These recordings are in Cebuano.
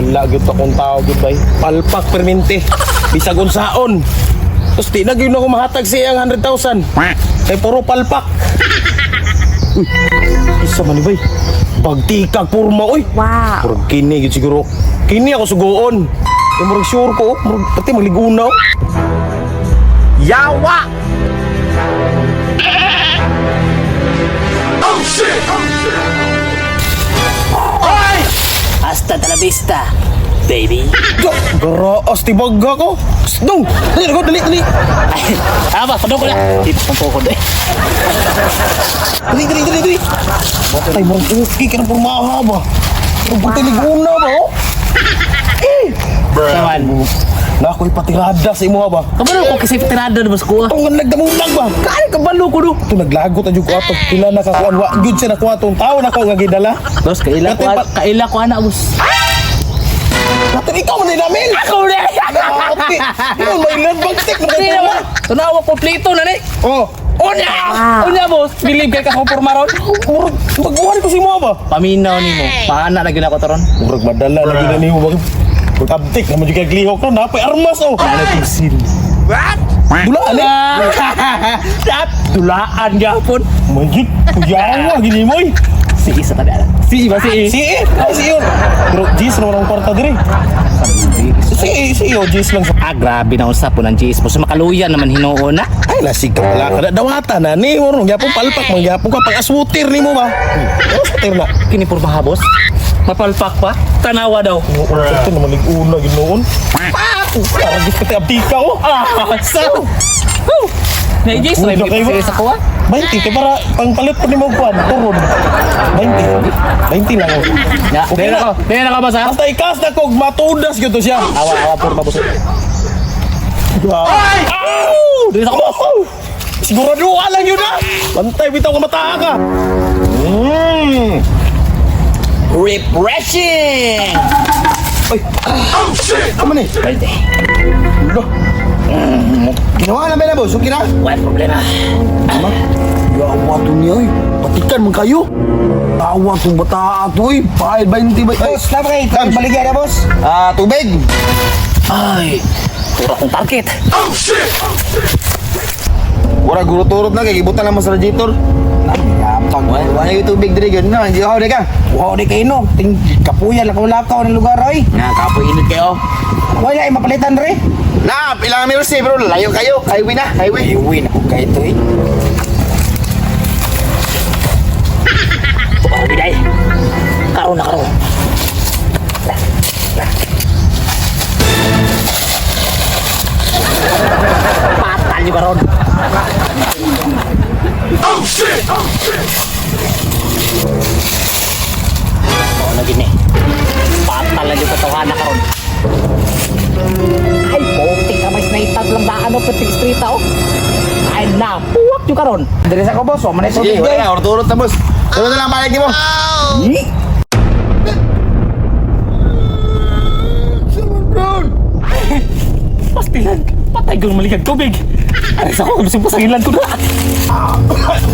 Ala gyud akong tao gyud bay. Palpak permente. Bisag unsaon. Tapos di na gyud ako mahatag sa iyang 100,000. Kay puro palpak. Uy, isa man ni bay. Pagtikag porma oy. Wow. Murag kini gyud siguro. Kini ako sugoon. Kay murag sure ko, oh. Murag pati magliguna oh. Yawa! Hasta la vista, baby. Yo, garaas tibagga ko. Dong, dali ko, dali, dali. Ay, apa, padong ko na. Dito kong tuhod eh. Dali, dali, dali, dali. Patay, murag okay ka ng pormaha ba? Murag pati liguna ba oh? Eh! Saman. Na ako'y patirada sa imuha ba? Kabalo ko kasi tirada na boss ko. Itong nagdamulag ba? Kaya kabalo ko do. Ito naglagot ang ko ato. Pila na kakuan wa gyud siya nakuha tong tao na ko nga gidala. Boss, kaila ko, kaila ko anak, boss. Natin ikaw man din namin. Ako na! Ate, yun may landbagtik mo Hindi kay naman. Tunawa kompleto na ni. Oh, Unya! Unya, boss. Believe kay ka kumpirma ron. murag maguhan ko si mo ba? Paminaw nimo. Paana na gyud ako to ron. Murag madala lagi na nimo ba? Pag-abtik naman jud kay glihok no, napay armas oh. Ano pisil? Dulaan eh. Dat dulaan gyapon. Magyud, kuyawa gini mo eh. Si isa tadi ala. Si ba si? Si eh, ay si yun. Pero G's naman ang kwarta diri. Si si oh, G's lang sa Ah, grabe na usap po ng GS po. So, makaluyan naman hinuon na. Ay, lasig ka pala ka. Dawata na ni mo. Gyapon palpak man gyapon ka pag aswutir nimo ba? Aswutir na. Kini purma ha, boss. Mapalpak pa. Tanawa daw. Noon ito naman nag-una ginoon. Ah! Parang gusto ka abtika oh. Ah, sa. Woo! Naigis, Una may kayo ba? sa kuha. 20 kay para pangpalit po nimo kuan turon. 20. 20 lang oh. Ya, Okay okay na. na ko. Dili na ka boss ha. Basta ikas na kog matudas gyud to siya. Awa, awa purma boss. Ay! Ow! Dili sa ko. Oh! Sigurado lang yun ah! Bantay bitaw ka mataa ka. Mm. Refreshing. Ay! Oh shit! Amo ni? Pwede. Lo. Ginawa na ba na, boss? Okay na? Walang problema. Yawa to niya, oy. Patikan man kayo. Tawa tong bata ato, oy. Bayad 20 ba? Boss, tama kayo. Baligya na, boss. Ah, tubig. Ay, tura kong target. Wala guro-turot na kay gibutan lang mo sa radiator. Yapag. Wala yung tubig diri gyud na. Hindi ako ka. Wow, di kayo no. Ting kapuya lang lakaw ng lugar, oy. Na kapoy init kayo. Wala ay mapalitan re. Na, ilang meron bro, layo kayo. Highway na, highway. Iwi na ko kayo to, eh. Tukaw biday. Karon na karon. Patal yung karon. Oh shit! Oh shit! Oo na gini. Patal na yung katohana karon. Ay, putik ka may snaitad lang daan o putik street oh. Ay, napuwak yung karon. Dili sa ko, boss. Wa man ay Sige, tubig, wala eh. na, turot na, boss. Turot na lang balik mo. Pastilan, patay kang maligag tubig. Aris ako, gusto ko sa ko na.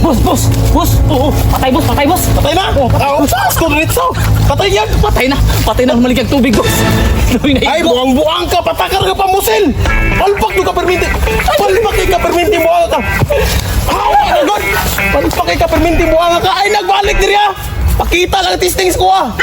Boss, boss, boss. Oo, patay boss, patay boss. Patay na! Oh, patay. Ah, sas ko diretso! Patay yan! Patay na, patay na ang maligag tubig, boss. Tuloy na Ay, igo. buang-buang ka! Patakar ka pa, musil! Palpak yung kaperminti! Palpak yung kaperminti buang ka! Awa ka, God! Palpak yung kaperminti buang ka! Ay, nagbalik diri ah! Pakita lang tistings ko ah!